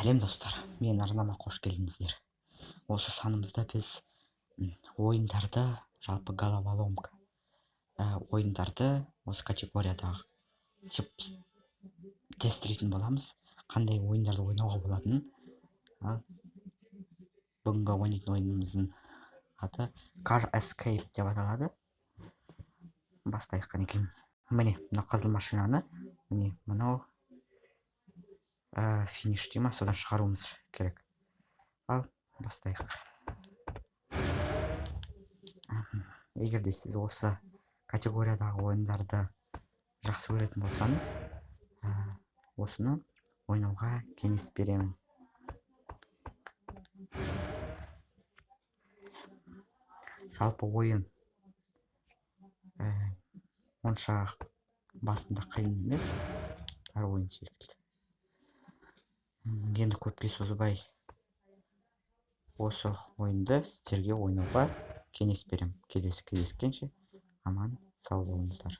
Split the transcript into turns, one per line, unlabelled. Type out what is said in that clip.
Сәлем, достар! Менің арнама қош келдіңіздер. Осы санымызда біз ойындарды, жалпы головоломка ойындарды осы категориядағы тип тестірейтін боламыз, қандай ойындарды ойнауға болатынын. Ал бүгінгі ойнайтын ойынымыздың аты Car Escape деп аталады. Бастайық, қанекей. Міне, мына қызыл машинаны, міне, мынау финиш дей ма, содан шығаруымыз керек. Ал бастайық. Егер де сіз осы категориядағы ойындарды жақсы көретін болсаңыз, осыны ойнауға кеңес беремін. Жалпы ойын онша басында қиын емес, әр ойын секілді. Енді көпке созбай, осы ойынды сіздерге ойнауға кеңес беремін. Келесі кездескенше аман сау болыңыздар.